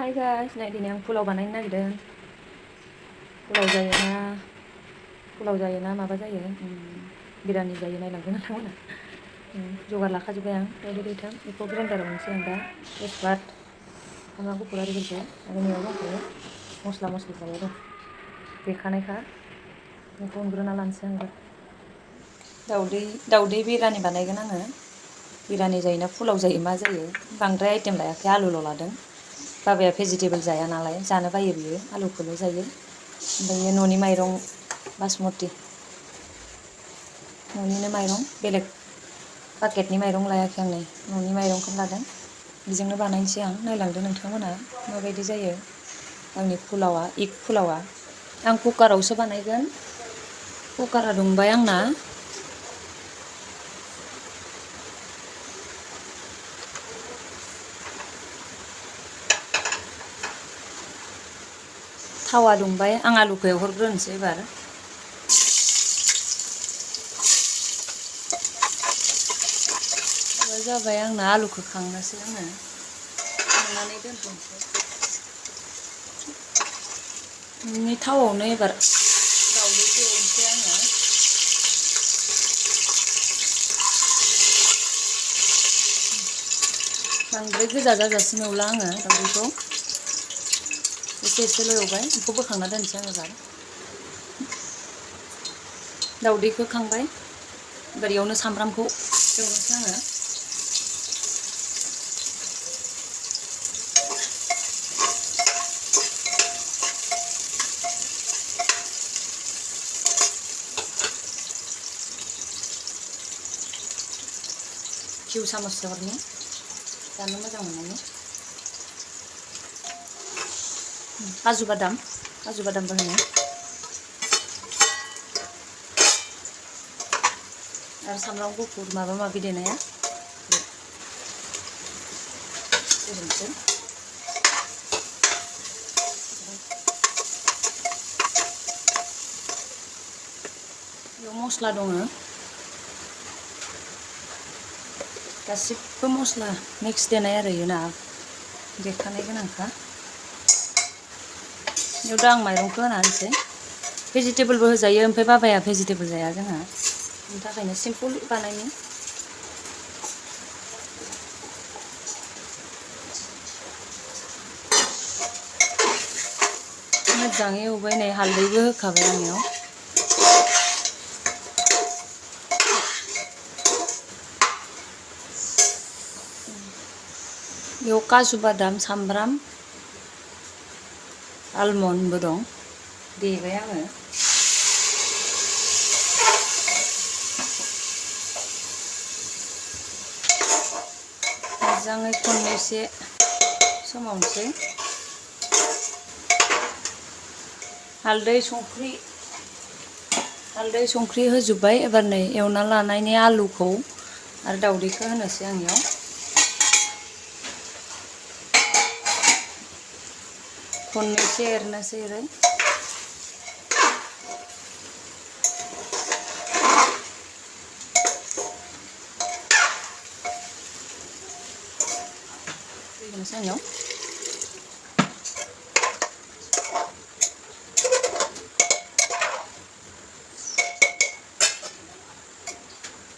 Hi guys, नै दिनै आं पुलाव बानायनो नागिरदों। पुलाव जायोना माबा जायो, बिरानि जायो नायलांदों नोंथांमोना। जगार लाखाजोब्बाय आं दाउदै दैथाम, बेखौ ग्राइन्डाराव होनोसै आं दा। तेजपात, सामब्राम गुफुर आरिफोरखौ आरो न'आव दंखायो मस्ला मस्लिफ्राबो दं देखानायखा। बेखौ उनग्रोना लानोसै आं दा। दाउदै बिरानि बानायगोन आङो। बिरानि जायोना पुलाव जायो मा जायो, बांद्राय आइटेम लायाखै, आलुल' लादों। बाबाया भेजिटेबोल जाया नालाय, जानो बायो बियो, आलुखौल' जायो। ओमफ्राय न'नि माइरं बासमति, न'निनो माइरं, बेलेग पाकेटनि माइरं लायाखै आं, नै न'नि माइरंखौनो लादों। बेजोंनो बानायनोसै आं, नायलांदो नोंथांमोना माबायदि जायो आंनि पुलावा, एग पुलावा। आं कुकारावसो बानायगोन। कुकारा दुंबाय आंना। थावा दुंबाय, आं आलुखौ एवहरग्रोनोसै एबार। जाबाय आंना, आलुखौ खांनोसै आङो, खांनानै दोनथ'नोसै। थावआवनो एबार दाउदैखौ एवनोसै आङो। बांद्राय गोजा जाजासिम एवला आङो दाउदैखौ, एसेल' एवबाय, बेखौ बोखांना दोनसै आं एबार। दाउदैखौ खांबाय, एबार इयावनो सामब्रामखौ एवनोसै आङो। घिउ सामससे हरनि, जानो मोजां मोननायनि। काजु बादामबो होनो। आरो सामब्राम गुफुर माबा माबि देनाया होनोसै। बेयाव मस्ला दङ, गासिबो मस्ला मिक्स देनाय आरो इयो ना, देखानाय गोनांखा। बेयाव दा आं माइरंखौ होना होनोसै। भेजिटेबोलबो होजायो, ओमफ्राय बाबाया भेजिटेबोल जाया जोंहा, बिनि थाखायनो सिम्पोल बानायनि। मोजाङै एवबाय, नै हालदैबो होखाबाय आं इयाव। बेयाव काजु बादाम, सामब्राम, आलमन्डबो दं, देबाय आङो। मोजाङै खननैसे सोमावनोसै। हालदै संख्रि होजोब्बाय। एबार नै एवना लानायनि आलुखौ आरो दाउदैखौ होनोसै आं इयाव। खननैसे एरनोसै ओरै। होनोसै आं इयाव।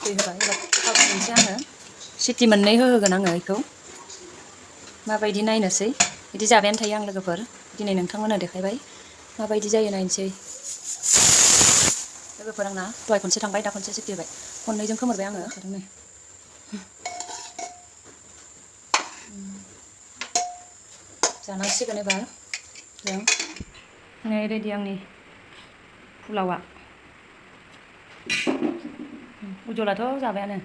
दै होबाय, एबार थाव होनोसै आङो। सिटि मोननै होगोन आङो बेखौ। माबायदि नायनोसै, बिदि जाबायानो थायो आं लोगोफोर, दिनै नोंथांमोननो देखायबाय माबायदि जायो नायनोसै। लोगोफोर आंना दहाय खनसे थांबाय, दा खनसे सिटि होबाय, खननैजों खोमोरबाय आङो। जानांसिगोन एबार जों। नै रेडि आंनि पुलावा। उज्ज्वलाथ' जाबायानो।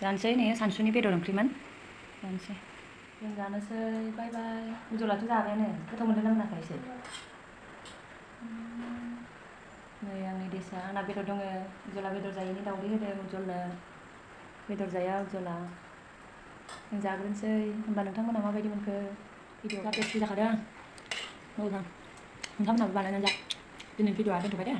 जानोसै, नै सानसुनि बेदर ओंख्रिमोन, जानोसै। जों जानोसै, बाय बाय। उज्ज्वलाथ' जाबायानो, गोथाव मोनदोंना मोनाखै एसे? नै आंनि डिसआ, आंना बेदर दङ। उज्ज्वला बेदर जायैनि दाउदै होदों उज्ज्वलनो। बेदर जाया उज्ज्वला। जों जाग्रोनोसै। होमबा नोंथांमोना माबायदि मोनखो? भिडिअआ टेस्टि जाखादों? मोजां। नोंथांमोनाबो बानायनानै जा। दिनैनि भिडिअआ दोनथ'बाय दे।